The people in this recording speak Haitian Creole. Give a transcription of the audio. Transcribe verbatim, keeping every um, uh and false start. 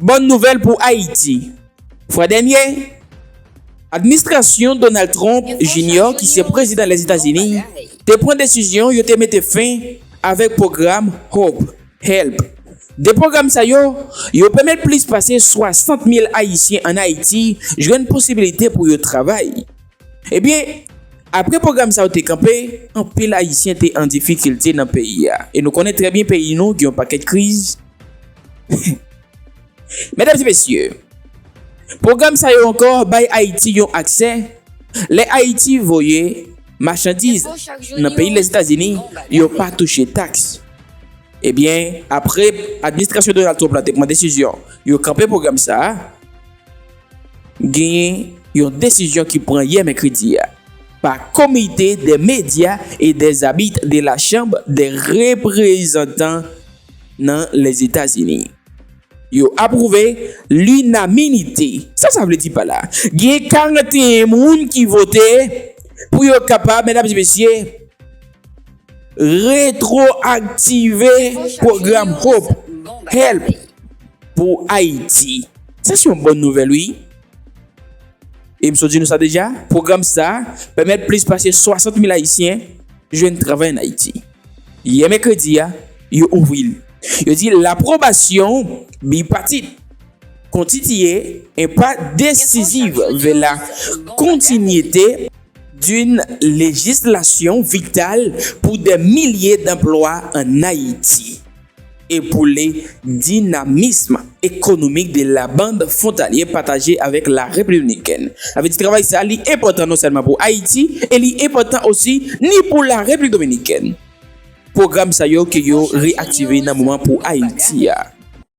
Bòn nouvèl pou Ayiti. Fwa dènye, administrasyon Donald Trump Junior, ki se prezidan Lèzetazini, te pran desizyon yo te mete fen avèk pwogram HOPE, HELP. De pwogram sa yo, yo pèmèt plis pase swasant mil Ayisyen ann Ayiti jwenn posibilite pou yo travay. Ebyen, apre pwogram sa yo te kanpe, anpil Ayisyen te an difikilte nan peyi a. E nou konnen trè byen peyi nou gen yon pakèt kriz. Medam e mesye, pwogram sa yo ankò bay Ayiti yon aksè. Lè Ayiti voye machandiz nan peyi Lèzetazini, yo pa touche taks. Ebyen, apre administrasyon Donald Trump la te pran desizyon yo kanpe pwogram sa a, genyen yon desizyon ki pran yè mèkredi a pa Comité des médias et des habits de la Chambre des représentants nan Lèzetazini. Yo apwouve linamite. Sa sa vle di pa la? Gen karanteyen moun ki vote pou yo kapab, medam e mesye, retwoaktive pwogram HOPE, HELP pou Ayiti. Sa se yon bòn nouvèl, wi. E m sot di nou sa deja, pwogram sa a pèmèt plis pase swasant mil Ayisyen jwenn travay ann Ayiti. Yè mèkredi a, yo ouvri l. Yo di lapwobasyon bipatit konstitiye en pa desizif vè la kontinyite d'une législation vitale pour des milliers d'emplois en Haïti et pour le dynamisme économique de la bande frontalière partagée avec la République dominicaine. Sa vle di travay sa, li enpòtan non sèlman pou Ayiti, e li enpòtan osi ni pou la Repiblik Dominikèn. Pwogram sa yo ke yo reaktive nan moman pou Ayiti a.